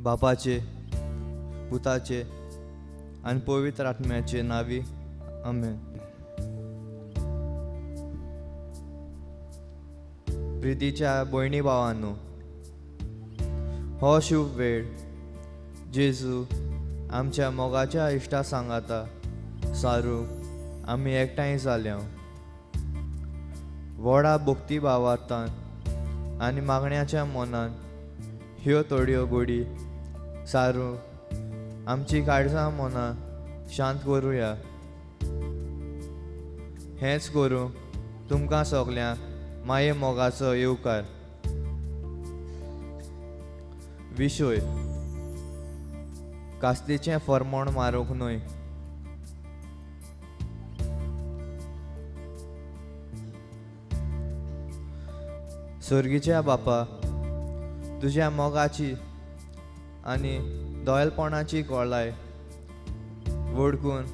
बापाचे, पुताचे आनी पवित्र आत्म्याचे नांवी, आमेन. प्रितीच्या भयणी भावांनो, हो शुभ वेळ जेजू आमच्या मोगाच्या इश्टा सांगाता सारूंक आमी एकठांय जाल्या. व्हडा भक्ती भावार्थान आनी मागण्याच्या मनान ह्यो थोड्यो गोडी सारूंक आमची काळजां मनां शांत करुया. हेंच करूंक तुमकां सगल्यांक माये मोगाचो येवकार. विशय कास्तीचें फर्मोण मारूंक न्हय. सर्गीच्या बापा, तुज्या मोगाची आनी दोयलपणाची खोलाय वळखून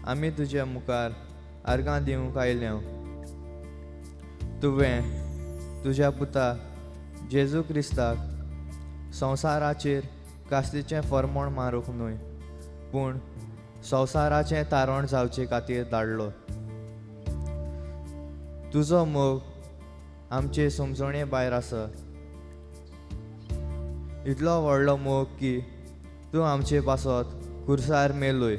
आमी तुज्या मुखार आर्गां दिवंक आयल्या. तुवें तुज्या पुता जेजू क्रिस्ताक संवसाराचेर कास्तीचें फर्मोण मारूंक न्हय, पूण संवसाराचें तारण जावचे खातीर धाडलो. तुजो मोग आमचे समजणे भायर आसा. इतलो व्हडलो मोग की तूं आमचे पासत खुर्सार मेलोय.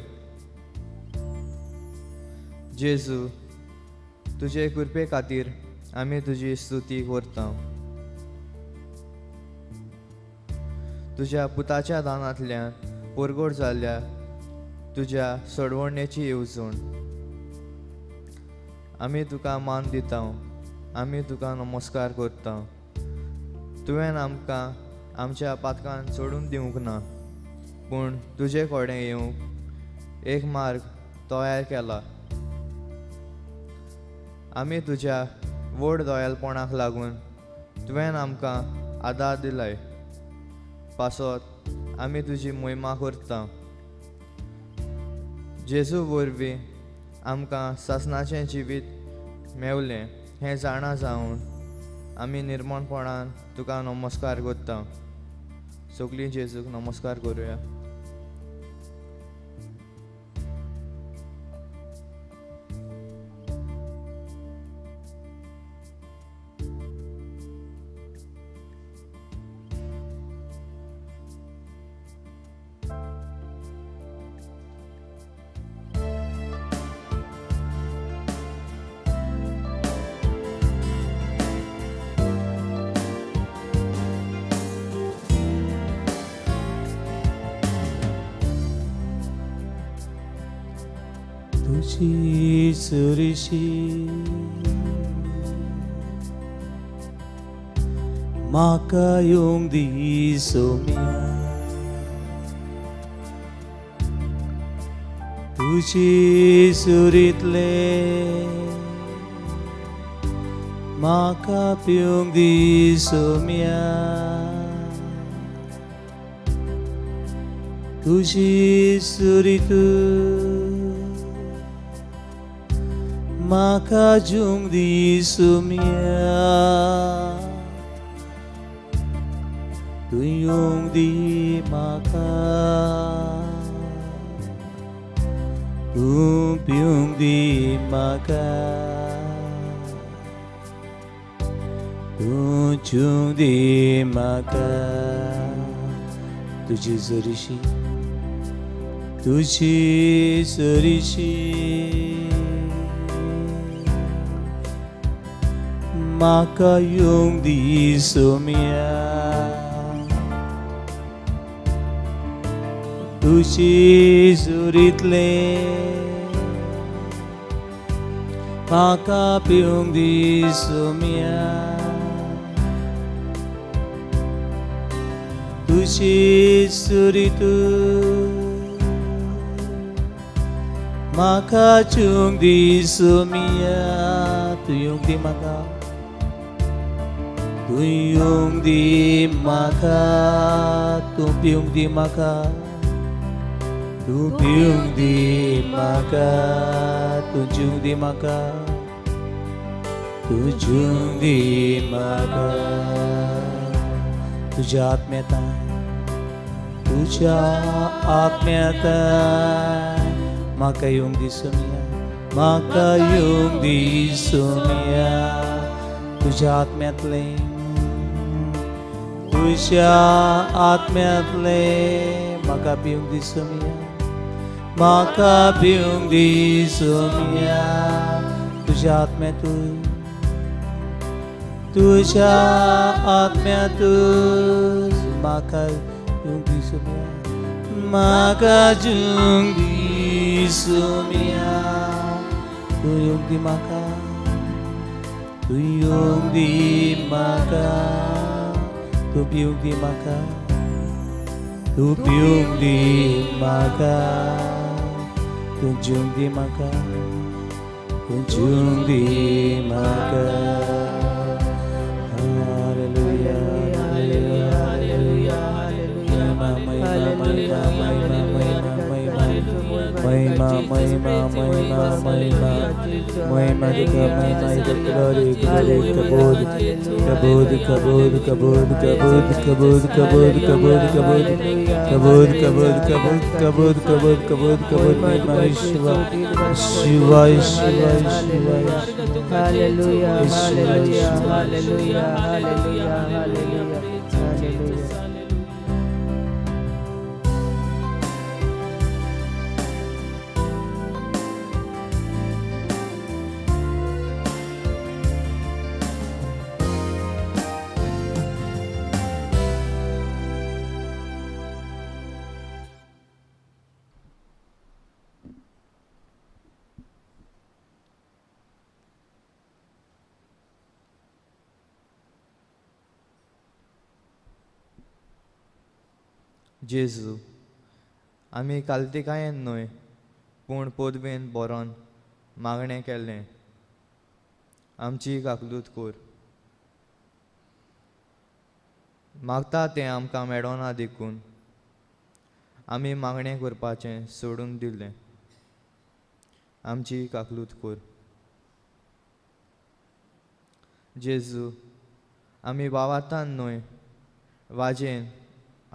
जेजू, तुजे कृपे खातीर आमी तुजी स्तुती करता. तुज्या पुताच्या दानांतल्यान परगट जाल्ल्या तुज्या सोडवणेची येवजण आमी तुका मान दिता. आमी तुका नमस्कार करता. तुवें आमकां आमच्या पातकान सोडून दिवंक ना, पूण तुजे कडेन येवंक एक मार्ग तयार केला. आमी तुज्या व्हड दयालपणाक लागून तुवें आमकां आदार दिलाय पासत आमी तुजी मोहिमा करता. जेजू वरवीं आमकां सासणाचें जिवीत मेवलें हें जाणा जावन आमी निर्मणपणान तुका नमस्कार करता. सगळीं जेजूक नमस्कार करुया. तुझी सुरशी म्हाका येवंक दी सोम्या, तुजी सुरींतले म्हाका पिवंक दी सोम्या, तुजी सुरीत म्हाका जूंक दी सोम्या, तूं येवंक दी म्हाका, तूं पिवंक दी म्हाका, तूं चूंक दी म्हाका. तुजी सरिशी, तुजी सरिशी म्हाका येवंक दी सोम्या, तुजी सुरींतले म्हाका पिवंक दी सोम्या, तुजी सुरीत म्हाका चूंक दी सोम्या. तूं येवंक दी म्हाका, तूं येवंक दी म्हाका, तूं पिवंक दी म्हाका, तूं पिवंक दी म्हाका, तूं जूंक दी म्हाका, तूं जूंक दी म्हाका. तुज्या आत्म्यातान, तुझ्या आत्म्यात म्हाका येवंक दी सोमिया, म्हाका येवंक दी सोमिया तुझ्या आत्म्यांतलें, तुझ्या आत्म्यांतलें म्हाका पिवंक दी सोमिया, म्हाका पिवंक दी सोमिया तुझ्या आत्म्यांतूय, तुझ्या आत्म्यांतूय म्हाका येवंक दी सोमिया, म्हाका येवंक दी सोमिया तूं येवंक दी म्हाका, तूं येवंक दी म्हाका, तूं पिवंक दी म्हाका, तूं पिवंक दी म्हाका, तूं जिवंक दी म्हाका, तूं जिवंक दी म्हाका. हालेलुया, हालेलुया, हालेलुया, महिमा, महिमा, महिमा, महिमा, महिमा, महिमा, महिमा, महिमा, महिमा तुका, महिमा तुका, ग्लोरी, ग्लोरी, कबूल, कबूल, कबूल, कबूल, कबूल, कबूल, कबूल, कबूल, कबूल, कबूल, कबूल, कबूल, कबूल, कबूल, कबूल, कबूल, महिमा शिवा, शिवा, शिवा, शिवा. हालेलुया, हालेलुया, हालेलुया, हालेलुया, हालेलुया, हालेलुया. जेजू, आमी कालतिकायेन न्हय पूण पदवेन बरोवन मागणें केल्लें, आमची काकलूत कोर. मागता तें आमकां मेळना देखून आमी मागणें करपाचें सोडून दिलें, आमची काकलूत कोर. जेजू, आमी बावातान न्हय वाजेन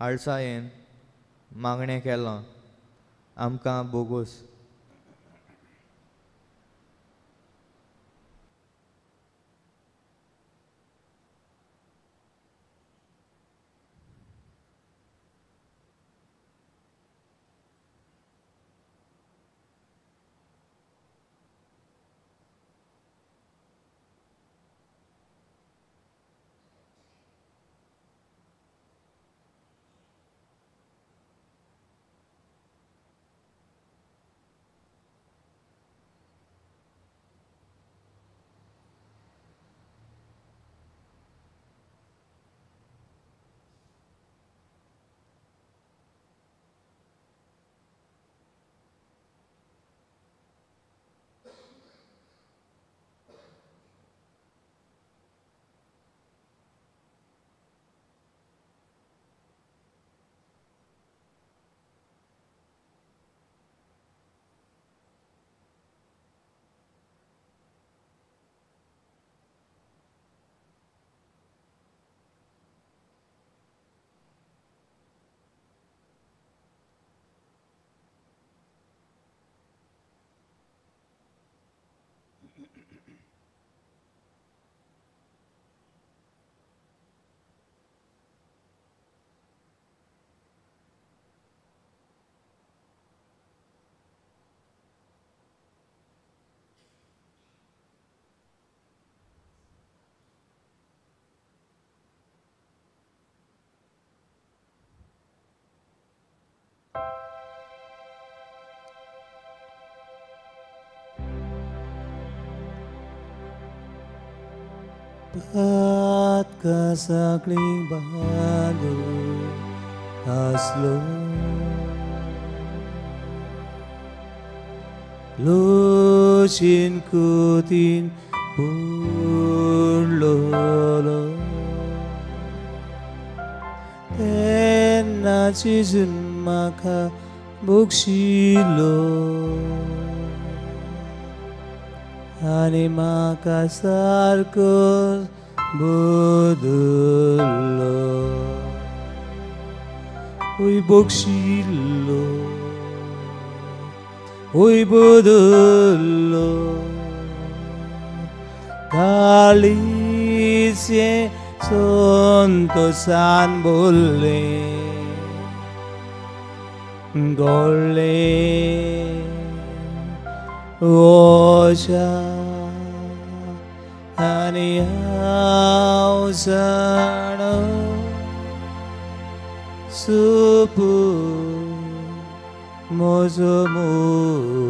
आळसायेन मागणें केलां, आमकां बोगोस. At kasakling balo aslo Lucin kutin purlolo Tenna chizun maka buksilo Ani maka sarkos budullo ओय बक्षिल्लो ओय बदल्लो कालीसे संतोषान बोलले गोले ओशा आनी हांव जाणा सुपू म्हजो मुखेलो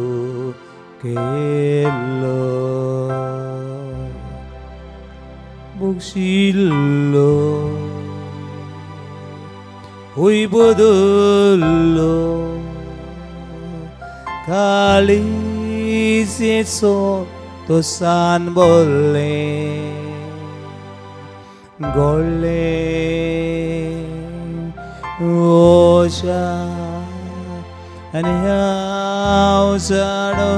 बक्षिल्लो ओय बदल्लो कालीसे संतोषान बोलले गोले ओशा आनी हांव जाणा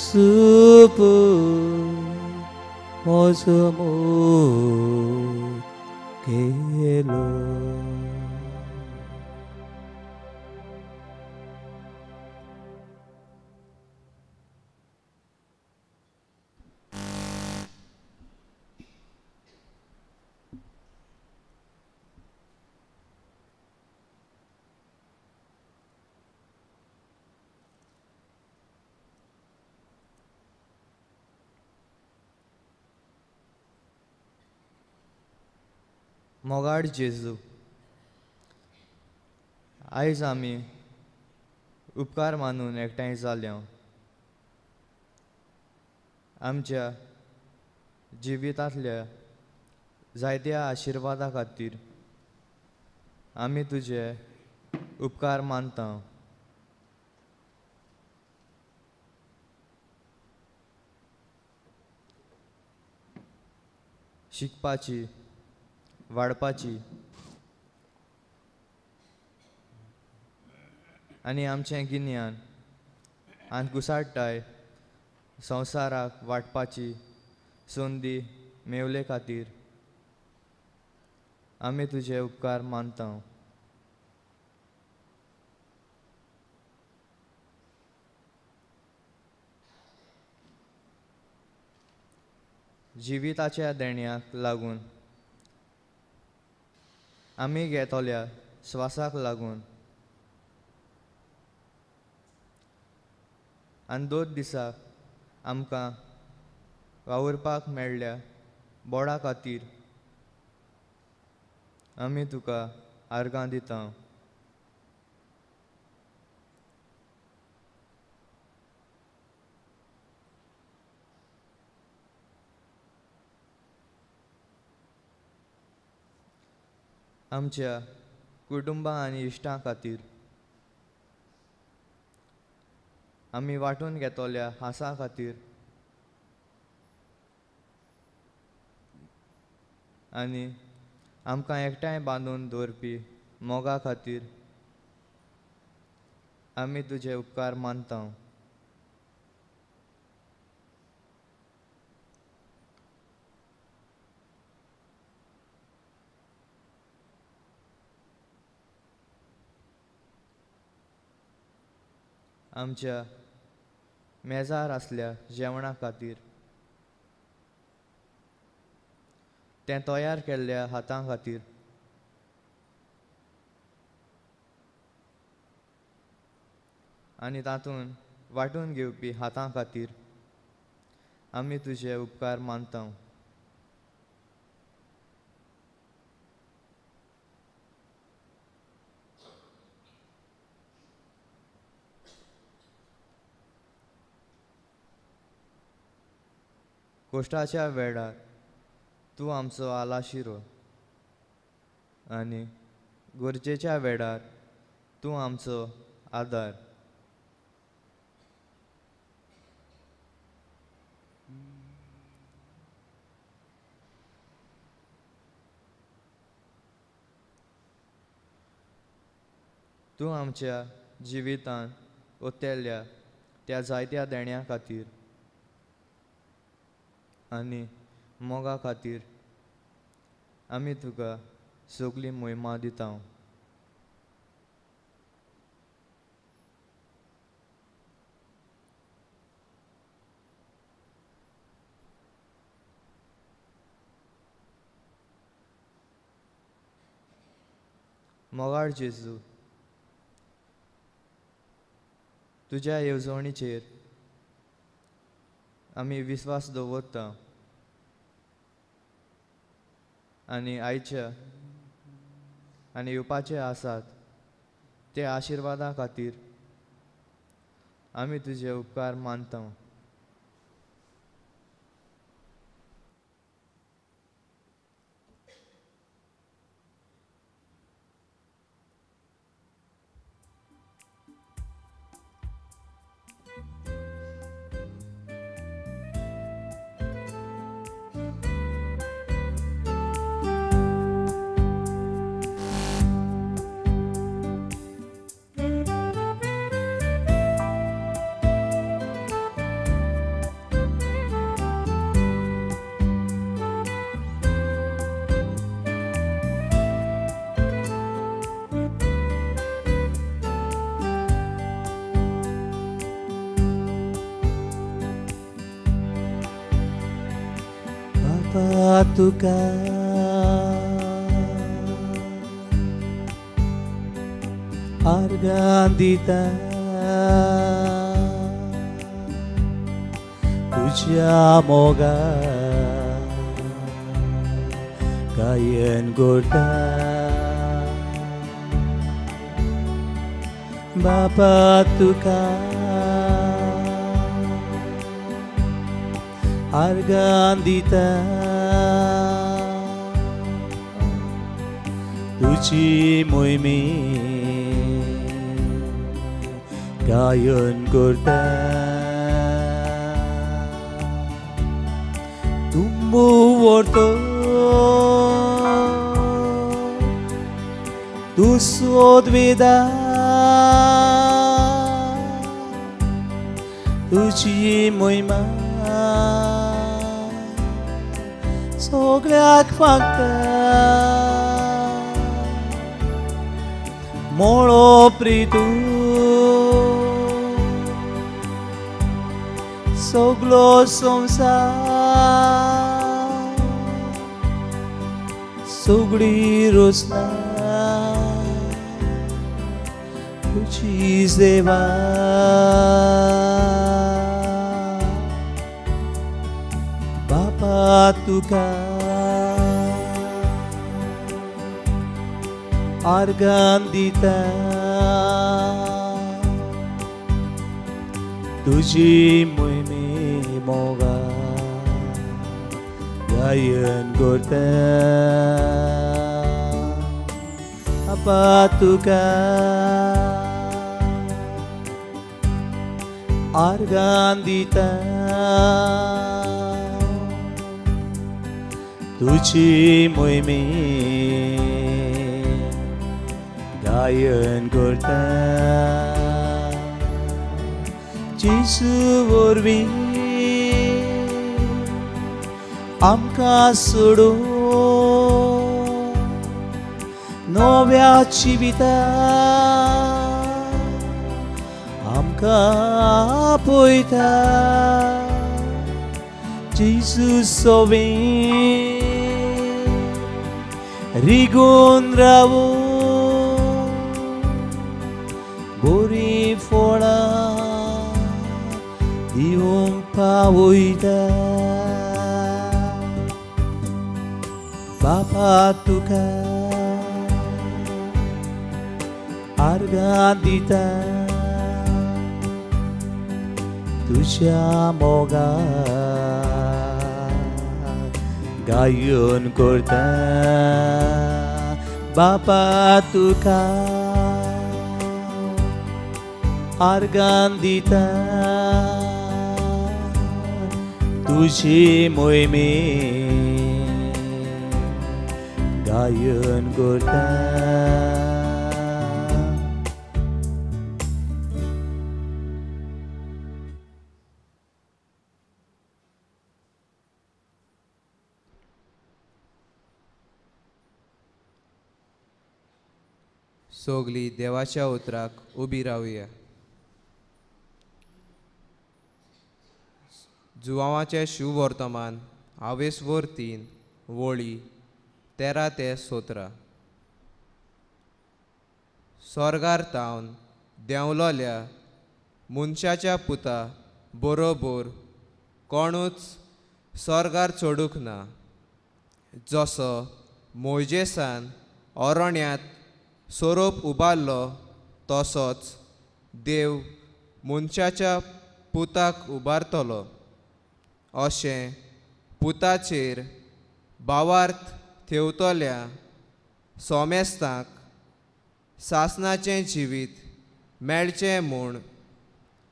सुपू म्हजो मुखेलो. मोगाड जेजू, आयज आमी उपकार मानून एकठांय जाल्या. आमच्या जिवितांतल्या जायत्या आशिर्वादा खातीर आमी तुजे उपकार मानता. शिकपाची, वाडपाची आनी आमचें गिन्यान आनी कुसाडटाय संवसाराक वांटपाची संदी मेवले खातीर आमी तुजे उपकार मानता. जिविताच्या देण्याक लागून आमी घेतल्या श्वासाक लागून आनी दोन दिसाक आमकां वावुरपाक मेळ्ळ्या बोडा खातीर आमी तुका आर्गां दिता. आमच्या कुटुंबा आनी इश्टां खातीर आमी वांटून घेतल्या हांसा खातीर आनी आमकां एकठांय बांदून दवरपी मोगा खातीर आमी तुजे उपकार मानता. आमच्या मेजार आसल्या जेवणा खातीर, तें तयार केल्ल्या हातां खातीर आनी तातूंत वांटून घेवपी हातां खातीर आमी तुजे उपकार मानता. कोश्टाच्या वेळार तूं आमचो आलाशिरो आनी गरजेच्या वेळार तूं आमचो आदार. तूं आमच्या जिवितांत ओतेल्या त्या जायत्या देण्या खातीर आनी मोगा खातीर आमी तुका सगली मोहिमा दिता. मोगाळ जेजू, तुज्या येवजणीचेर आमी विस्वास दवरता आनी आयच्या आनी येवपाचे आसात ते आशिर्वादा खातीर आमी तुजे उपकार मानता. तुका आर्गां दिता तुज्या मोगा गायन करता बापा तुका आर्गां दिता तुजी मोहिमे गायन करता तुंबू व्हरतो तूं सोदवेदा तुजी मोहिमा सगळ्याक फांकता मोळो प्रीतू सगलो संवसार सगळी रोसना तुजी सेवा बापा तुका आर्गां दिता तुजी मोहिमे मोगा गायन करता बापा तुका आर्गां दिता तुजी मोहिमे गायन करता जेजू वरवीं आमकां सोडून नव्या जिविता आमकां आपयता जेजू सोबीं रिगून रावूं बरीं फळां दिवंक पावयता बापा तुका आर्गां दिता तुज्या मोगा गायन करता बापा तुका आर्गां दिता तुजी मोहिमे गायन करता. सगळीं देवाच्या उतराक उबी रावया. जुवांवाचें शुभवर्तमान आवेसवर 3 वळी 13 ते 17. स्वर्गार तावन देंवलोल्या मनशाच्या पुता बरोबर कोणूच स्वर्गार चडूंक ना, जसो मोयजेसान अरण्यांत सोरोप उबारलो तसोच देव मनशाच्या पुताक उबारतलो, अशें पुताचेर भावार्थ थेवतल्या सोमेस्तांक सासणाचें जिवीत मेळचें म्हूण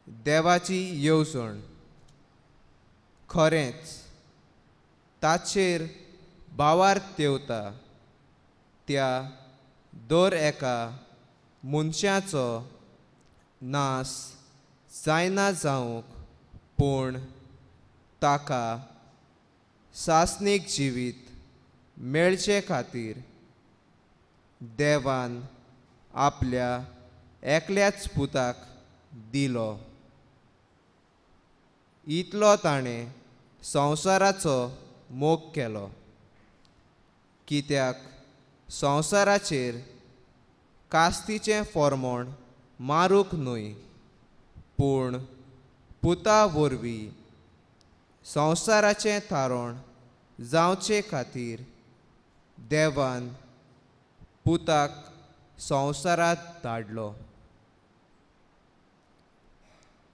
देवाची येवजण. खरेंच ताचेर भावार्थ थेवता त्या दर एका मनशाचो नाश जायना जावंक, पूण ताका सासणीक जिवीत मेळचे खातीर देवान आपल्या एकल्याच पुताक दिलो. इतलो ताणें संवसाराचो मोग केलो, कित्याक संवसाराचेर कास्तीचें फॉर्मोण मारूंक न्हय, पूण पुता वरवीं संवसाराचें थारण जावचे खातीर देवान पुताक संवसारांत धाडलो.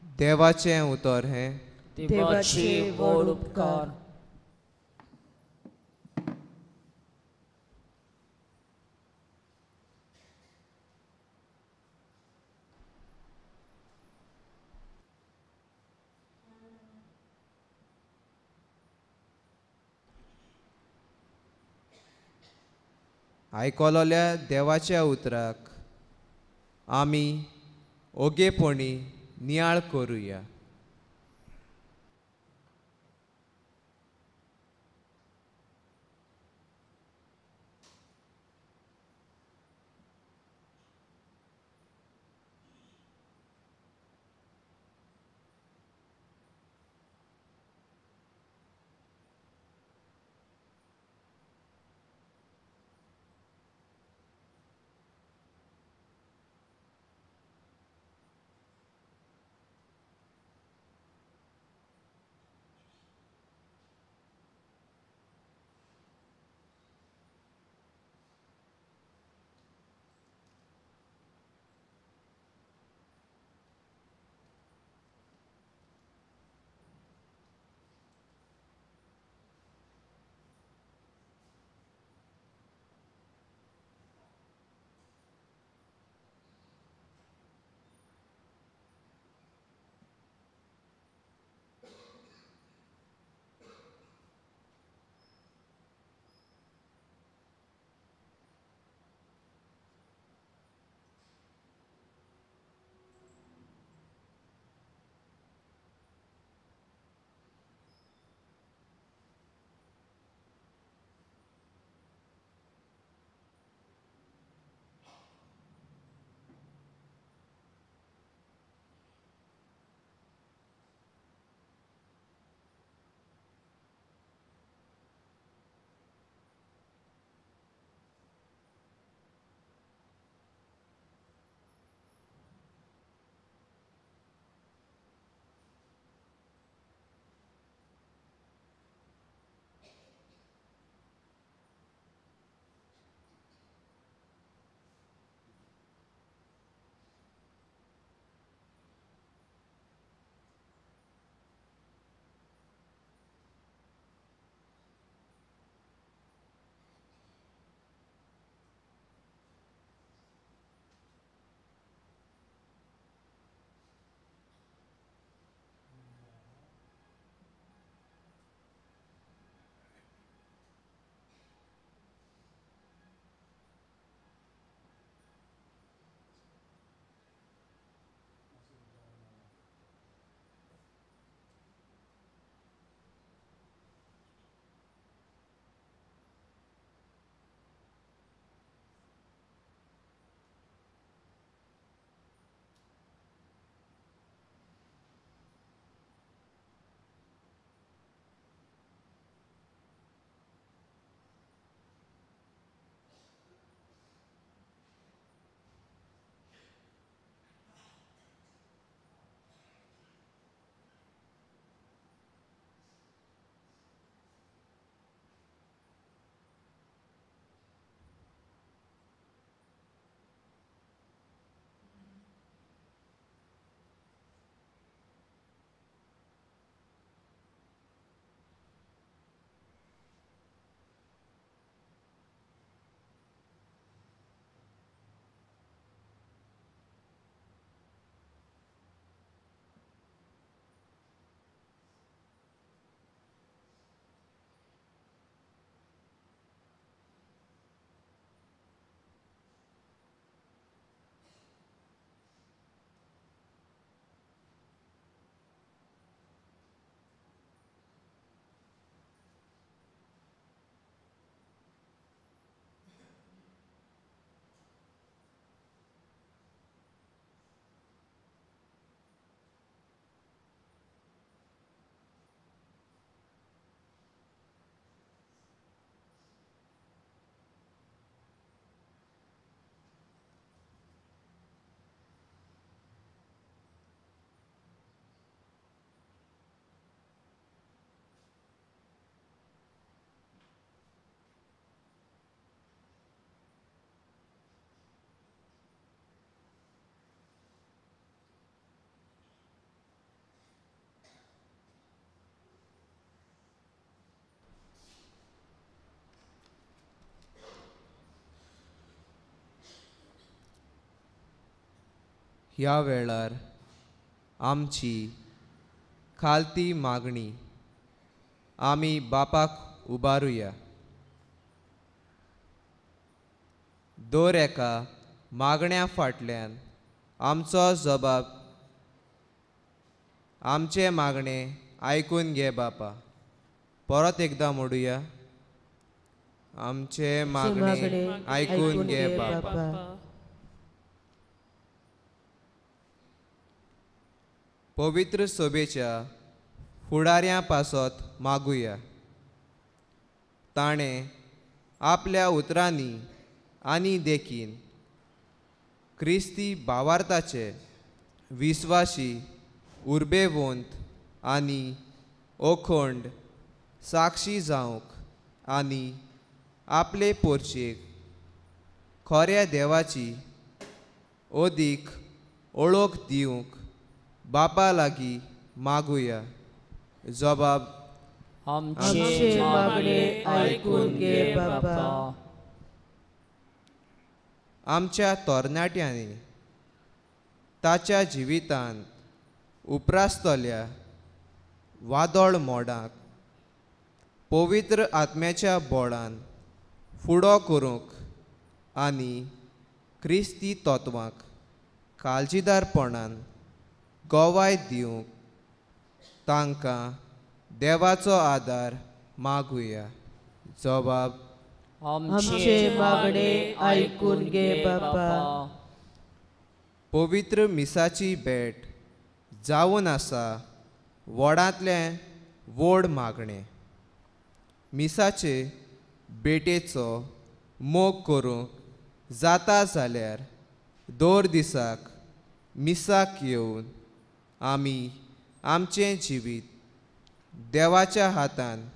देवाचें उतर हें. देवाचे व्हड उपकार. आयकलोल्या देवाच्या उतराक आमी ओगेपणी नियाळ करुया. ह्या वेळार आमची खालती मागणी आमी बापाक उबारुया. दर एका मागण्या फाटल्यान आमचो जबाब आमचे मागणे आयकून घे बापा. परत एकदां म्हणुया, आमचे मागणे आयकून घे बापा. पवित्र सभेच्या फुडाऱ्यां पासत मागुया. ताणें आपल्या उतरांनी आनी देखीन क्रिस्ती भावार्थाचे विस्वाशी उर्बेवंत आनी अखंड साक्षी जावंक आनी आपले पोरचेक खऱ्या देवाची अदीक ओळख दिवंक बापा लागीं मागुया. जबाब आमचे मागणे आयकून घे बापा. आमच्या तरणाट्यांनी ताच्या जिवितांत उप्रासतल्या वादळ मोडाक पवित्र आत्म्याच्या बोळान फुडो करूंक आनी क्रिस्ती तत्वांक काळजीदारपणान गवाय दिवंक तांकां देवाचो आदार मागुया. जबाब आमचे मागणे आयकून घे बापा. पवित्र मिसाची भेट जावन आसा व्हडांतलें व्हड मागणें. मिसाचे भेटेचो मोग करूंक जाता जाल्यार दर दिसाक मिसाक येवन आमी आमचें जिवीत देवाच्या हातान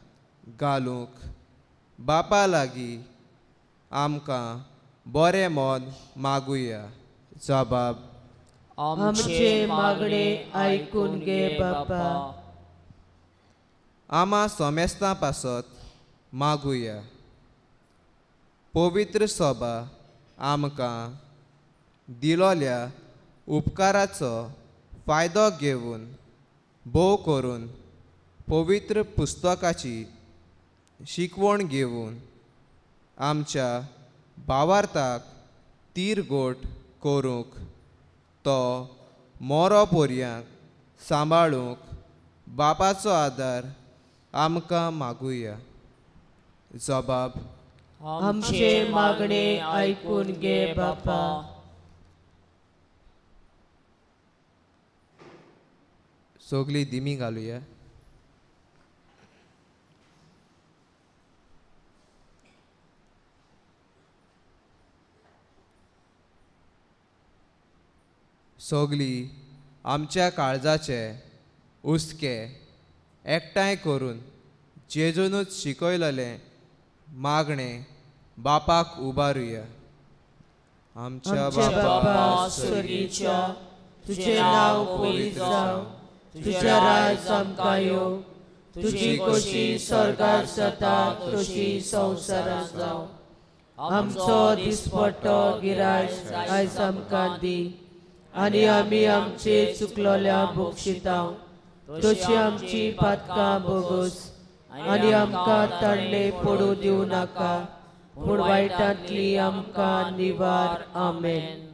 घालूंक बापा लागीं आमकां बरें मन मागुया. जबाब आमचे मागणे आयकून घे बापा. आमा सोमेस्तां पासत मागुया. पवित्र सभा आमकां दिलोल्या उपकाराचो फायदो घेवन भोव करून पवित्र पुस्तकाची शिकवण घेवन आमच्या भावार्थाक तीरगोट करूंक तो मोरो पोरयांक सांबाळूंक बापाचो आदार आमकां मागुया. जबाब आमचे मागणे आयकून घे बापा. सगळी दिमी घालुया. सगळी आमच्या काळजाचे हुस्के एकठांय करून जेजूनच शिकयलेलें मागणें बापाक उबारुया. आमच्या बापा स्वर्गीच्या, तुझें नांव पवित्र जावं, तुझें राज आमकां येवं, तुजी खोशी स्वर्गार जाता तशी संवसारांत जावं. आमचो दिसपट्टो गिरायक आयज आमकां दी आनी आमी आमचे चुकलोल्या बक्षिता तशी आमची पातकां बोगस आनी आमकां ताणें पडूं दिवं नाका, पूण वायटांतली आमकां निवार. आमेन.